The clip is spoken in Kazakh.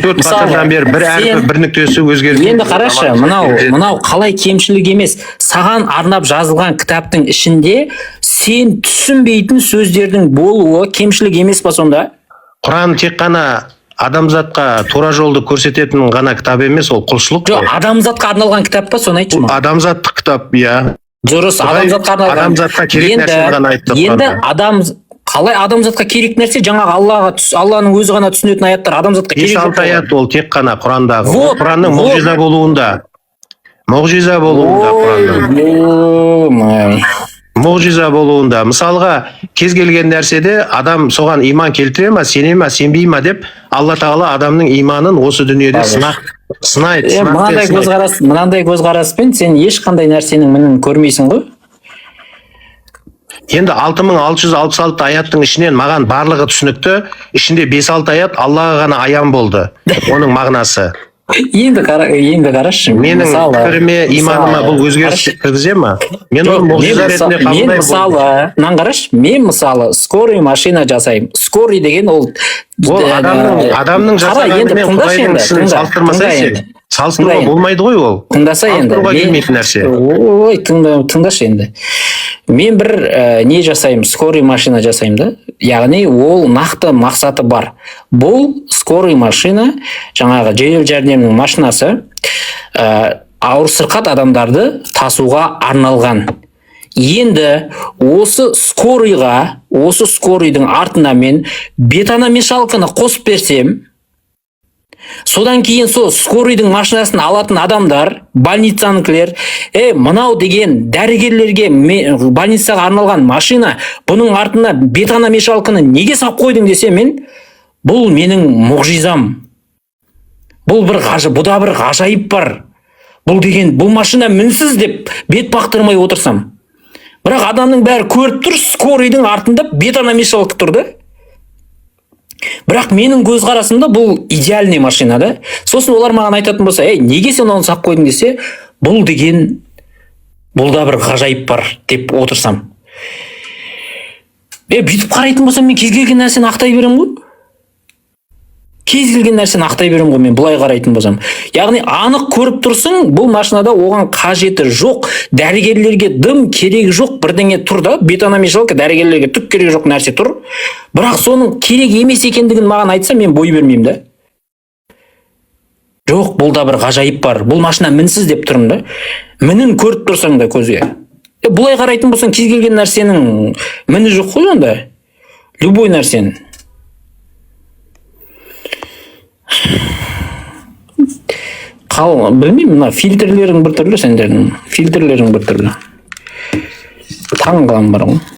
14 Мысалы, ғасырдан бері бір әрпі, бір нүктесі өзгермей. Енді қарашы, мынау мынау қалай кемшілік емес? Саған арнап жазылған кітаптың ішінде сен түсінбейтін сөздердің болуы кемшілік емес па сонда? Құран тек қана адамзатқа тура жолды көрсететін ғана кітап емес, ол құлшылық Жоқ, қой. адамзатқа арналған кітап па, соны айтшы Бұл маған. адамзаттық кітап, иә. Дұрыс, Құдай адамзатқа арналған. адамзатқа керек нәрсені ғана айтты Енді Құранда. адам қалай адамзатқа керек нәрсе? Жаңағы Аллаға Алланың өзі ғана түсінетін аяттар адамзатқа Бес керек жоқ алты қой. аят ол тек қана Құрандағы. Ол Вот, Құранның вот. мұғжиза болуында. Мұғжиза болуында Құранның. Ой, Мұғжиза болуында. Мысалға, кез келген нәрседе адам соған иман келтіре ма, сене ма, сенбей ма деп, Алла Тағала адамның иманын осы дүниеде сынақ сынайды, Е, сынақпен мынандай сынайды. көзқарас, мынандай көзқараспен сен ешқандай нәрсенің мінін көрмейсің ғой. Енді 6666 аяттың ішінен маған барлығы түсінікті, ішінде 5-6 аят Аллаға ғана аян болды. Оның мағынасы. Енді қара, енді қарашы. Менің Мысалы, пікіріме, иманыма мысалы, бұл өзгеріс қарашы. кіргізе ма? Мен Жоқ, оны мен, мұғжиза ретінде мен қабылдаймын. мысалы, мынаны қарашы, мен мысалы скорый машина жасаймын. Скорый деген ол Ол адамның қара, енді жасағанымен тыңдашы Құдайдың енді, ісін тыңда, салыстырмасай тыңда сен. енді. Салыстыруға Тыңда енді. болмайды ғой ол. Тыңдаса енді. Салыстыруға келмейтін нәрсе. Ой, тыңда, тыңдашы енді. Мен бір не жасаймын, скорый машина жасаймын да. Яғни ол нақты мақсаты бар. Бұл скорый машина жаңағы жедел жәрдемнің машинасы, ауыр сырқат адамдарды тасуға арналған. Енді осы скорыйға, осы скорыйдың артына мен бетономешалканы қосып берсем, содан кейін сол скорыйдың машинасын алатын адамдар, больницанікілер: «Е, мынау деген дәрігерлерге, больницаға арналған машина, бұның артына бетономешалканы неге салып қойдың?» — десе, мен: «Бұл менің мұғжизам, бұл бір бұда бір ғажайып бар, бұл деген, бұл машина мінсіз», — деп бет бақтырмай отырсам, бірақ адамның бәрі көріп тұр, скорыйдың артында бетономешалка тұр да. Бірақ менің көзқарасымда бұл идеальный машина да. Сосын олар маған айтатын болса: «Ей, неге сен оны салып қойдың?» — десе, «Бұл деген, бұл да бір ғажайып бар» деп отырсам, е, бүйтіп қарайтын болсам, мен кез келген нәрсені ақтай беремін ғой, кез келген нәрсені ақтай беремін ғой мен былай қарайтын болсам. Яғни анық көріп тұрсың, бұл машинада оған қажеті жоқ, дәрігерлерге дым керегі жоқ бірдеңе тұр да, бетономешалка, дәрігерлерге түк керегі жоқ нәрсе тұр. Бірақ соның керек емес екендігін маған айтса, мен бой бермеймін да. «Жоқ, бұл да бір ғажайып бар, бұл машина мінсіз» деп тұрмын да, мінін көріп тұрсаң да көзге. Е, былай қарайтын болсаң, кез келген нәрсенің міні жоқ қой онда, любой нәрсенің. Қал, білмеймін, мына фильтрлерің біртүрлі, сендердің фильтрлерің біртүрлі, таң қаламын бар ғой.